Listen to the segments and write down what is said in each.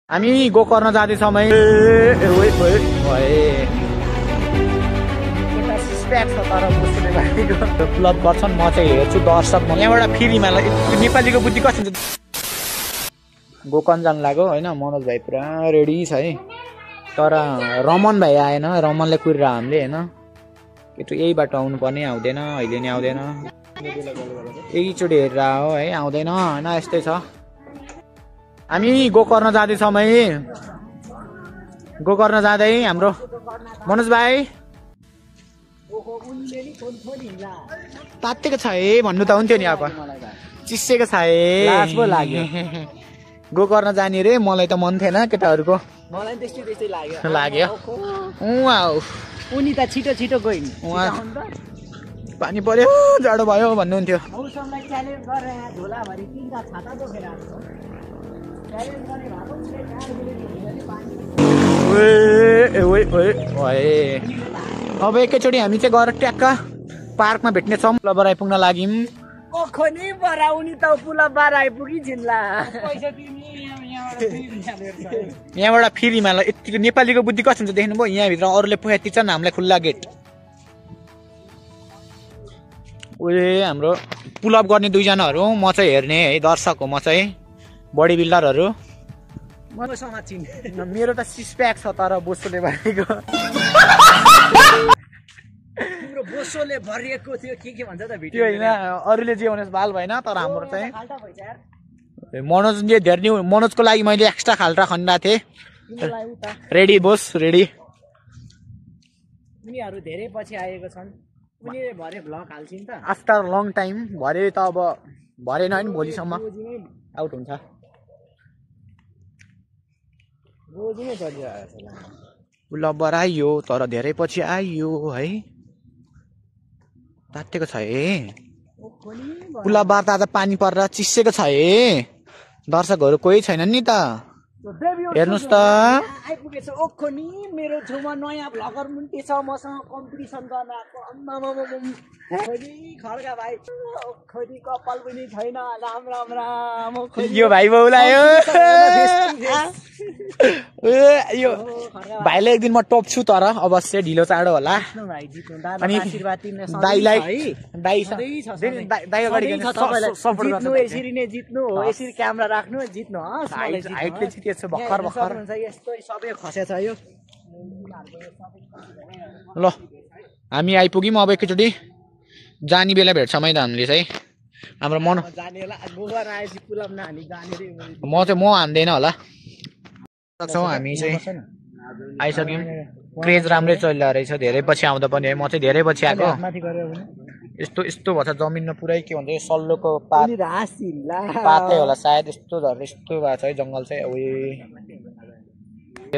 हामी गोकर्ण जाँदैछौँ है। क्लब गर्छन् म चाहिँ हेर्छु दर्शक यहाँबाट फेरिमा नेपालीको बुद्धि कस्तो हुन्छ। गोकर्ण जानु लाग्यो होइन। मनोज भाइ पुरा रेडी छ है तर रमन भाइ आएन। रमनले कुरेर हामीले होइन केटो यही बाटो आउनु पर्ने आउँदैन अहिले नि आउँदैन एकैचोटि हेरेर हो है आउँदैन होइन यस्तै छ। हामी गोकर्ण जाँदैछौँ है। गोकर्ण जाँदै हाम्रो मनोज भाइ तातेको छ है भन्नु त हुन्थ्यो नि अब चिसेको छ है लाग्यो। गोकर्ण जाने रे मलाई त मन थिएन केटाहरूको मलाई त्यस्तै लाग्यो लाग्यो उनी त छिटो छिटो गइन् पानी पर्यो जाडो भयो भन्नुहुन्थ्यो। मौसमलाई च्यालेन्ज गरेर झोलाभरि तीनटा छाता बोकेर आएको च्यालेन्ज गर्ने भएको अब एकैचोटि हामी चाहिँ गएर ट्याक्क पार्कमा भेट्नेछौँ। क्लबबाट आइपुग्न लाग्यौँ। ओखनी बरा उनी त पुला बार आइपुगी छिन्ला यहाँबाट फेरिमा यतिको नेपालीको बुद्धि कस्तो हुन्छ देख्नुभयो। यहाँभित्र अरूले पुगा तिर्छन् हामीलाई खुल्ला गेट। हाम्रो पुलअप गर्ने दुईजनाहरू म चाहिँ हेर्ने है दर्शक हो। म चाहिँ बडी बिल्डरहरू मेरो त सिक्स प्याक छ तर बोसोले भरेको तिम्रो बोसोले भरिएको थियो के भन्छ त भिडियो होइन अरूले जे भने बाल भएन तर हाम्रो चाहिँ मनोजले धेरै मनोजको लागि मैले एक्स्ट्रा खाल्टा खन्दा थिएँ। Ready Bose ready. उनीहरू धेरै पछि आएको छन्। उनीले भरे भ्लग हाल्छिन् त आफ्टर लङ टाइम। भरे त अब भरेन होइन भोलिसम्म आउट हुन्छ। पुलअपबाट आइयो तर धेरै पछि आइयो है। तातेको छ है पुलअपबाट आज पानी परेर चिसेको छ है। दर्शकहरू कोही छैनन् नि त हेर्नुहोस् त। आइपुगेछ ओखनी मेरो छेउमा नयाँ भ्लगर मुन्टे छ मसँग कम्पिटिसन गर्न आएको खड्का भाइ ओखनी कपाल पनि छैन राम राम राम यो भाइ बाउलाई यो भाइलाई एक दिन म टप्छु तर अवश्य ढिलो चाँडो होला। अनि दाइलाई यसरी नै जित्नु हो यसरी क्यामेरा राख्नु जित्नु भर्खर भर्खर यस्तो सबै खसेछ यो। ल हामी आइपुग्यौँ अब एकैचोटि जाने बेला भेट्छौँ है त हामीले चाहिँ हाम्रो मन म हान्दैन होला। हामी चाहिँ आइसक्यौँ। क्रेज राम्रै चलिरहेको रहेछ धेरै पछि आउँदा पनि है। म चाहिँ धेरै पछि आएको यस्तो यस्तो भएछ जमिनमा पुरै के भन्छ सल्लोको पातै होला सायद यस्तो झरेर यस्तो भएको छ है जङ्गल चाहिँ।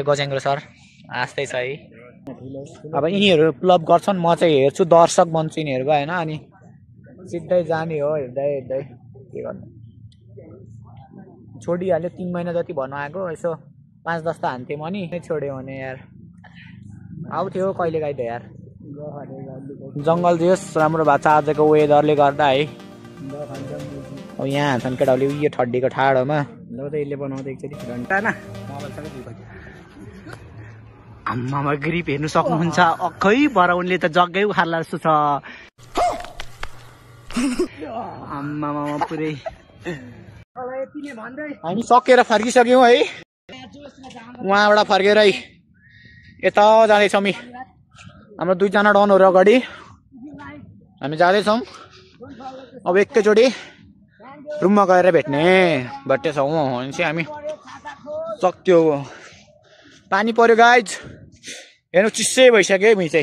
गजेङ्ग्रो सर हाँस्दै छ है। अब यिनीहरू क्लब गर्छन् म चाहिँ हेर्छु दर्शक बन्छु यिनीहरूको होइन। अनि सिधै जाने हो हेर्दै हेर्दै के गर्नु छोडिहाल्यो। 3 महिना जति भन्नु आएको यसो 5-10 त हान्थेँ म नि छोड्यो भने यार आउँथ्यो कहिले काहीँ त यार। जङ्गल जोस् राम्रो भएको छ आजको वेदरले गर्दा है। अब यहाँ हान्छन् केटाहरूले उयो ठड्डीको ठाडोमा यसले बनाउँदै आम्मामा ग्रिप हेर्नु सक्नुहुन्छ अखै बराउनले त जग्गै उखार्ला जस्तो छ। आम्मामा पुरै हामी सकेर फर्किसक्यौँ है। उहाँबाट फर्केर यता जाँदैछौँ हाम्रो 2जना डनहरू अगाडि हामी जाँदैछौँ। अब एकैचोटि रुममा गएर भेट्नेछौँ भनेपछि हामी सक्यो। पानी पर्यो गाइज हेर्नु चिसै भइसक्यो है।